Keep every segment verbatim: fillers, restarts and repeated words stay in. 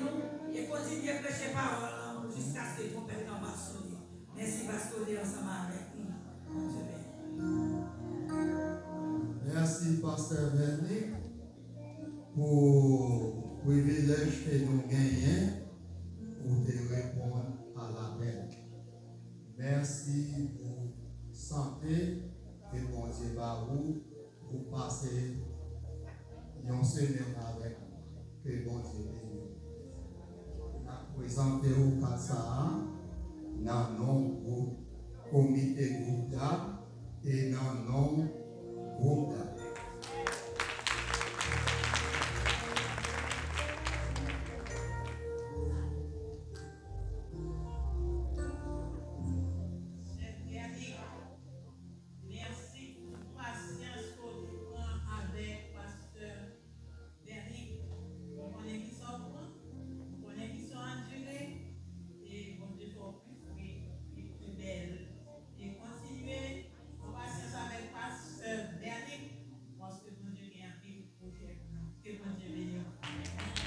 nou e kontinye preche pawòl lan jiskaske twonpèt lan va sone. Mèsi paske w te ansanm avèk nou. Bondye beni. Mèsi, Pastè Vernick, pou privilèj ke nou genyen pou te reponn a lapèl. Mèsi pou sante ke Bondye ba ou pou pase yon semèn avèk nou. Ke Bondye beni w. N ap prezante w kat sa a nan non gwoup, komite gwoup DAP e nan non gwoup DAP. Chèf Vernick, mèsi pou pasyans ke w te pran avèk pastè Vernick. Mwen konnen kisa w pran, mwen konnen kisa w andire, e Bondye fè w pli fre, pli, pli bèl. E kontinye pran pasyans avèk pastè Vernick, paske Bondye gen anpil pwojè pou nou. Ke Bondye beni w.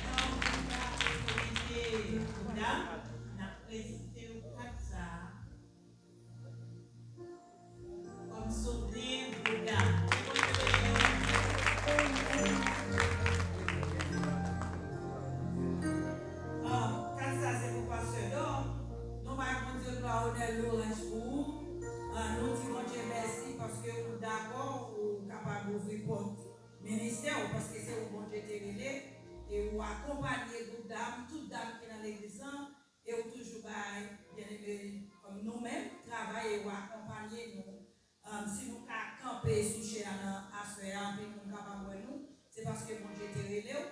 Nan non de komite DAP, n ap prezante w kat sa a. Kòm souvni Bouda. Ah, kat sa se pou pastè Dò. Nou bay Bondye glwa, onè, louwanj pou ou. Ah, nou di Bondye mèsi paske ou dakò, ou kapab ouvri pòt ministè ou, paske se ou Bondye te rele, e ou akonpanye gwoup dam, tout dam ki nan legliz lan, e ou toujou bay, byeneme, kòm nou menm, travay e ou akonpanye nou. Um, si nou ka kanpe sou chè a nan aswè a, anpil moun kapab wè nou, se paske Bondye te rele w.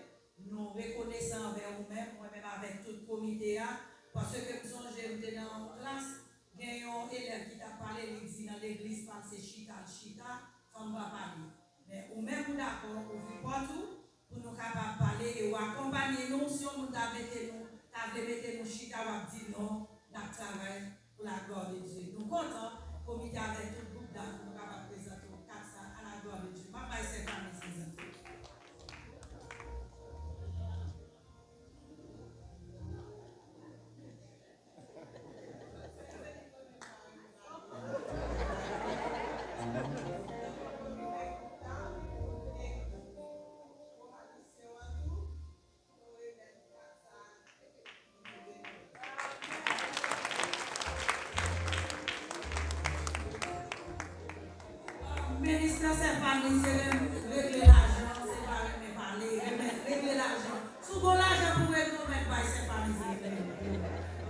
Nou rekonesan anvè ou menm, mwen menm avèk tout komite a, paske m sonje m te nan yon klas, gen yon elèv ki t ap pale, li di nan legliz pa l se chita l chita, fanm pa pale. Men ou menm ou dakò, ouvri pòt ou, pou nou kapab pale e ou akonpanye nou. Si yon moun ta mete nou, ta vle mete nou chita, w ap di non, n ap travay pou la glwa de Dye. Nou kontan, komite avèk tout gwoup dam, nou kapab prezante w kat sa a la glwa de Dye. M ap bay sè Fanny prezante. Ministè Sè Fanny se regle lajan, se pa renmen pale, renmen regle lajan. Si w gon lajan pou regle, w mèt bay Sè Fanny se regle.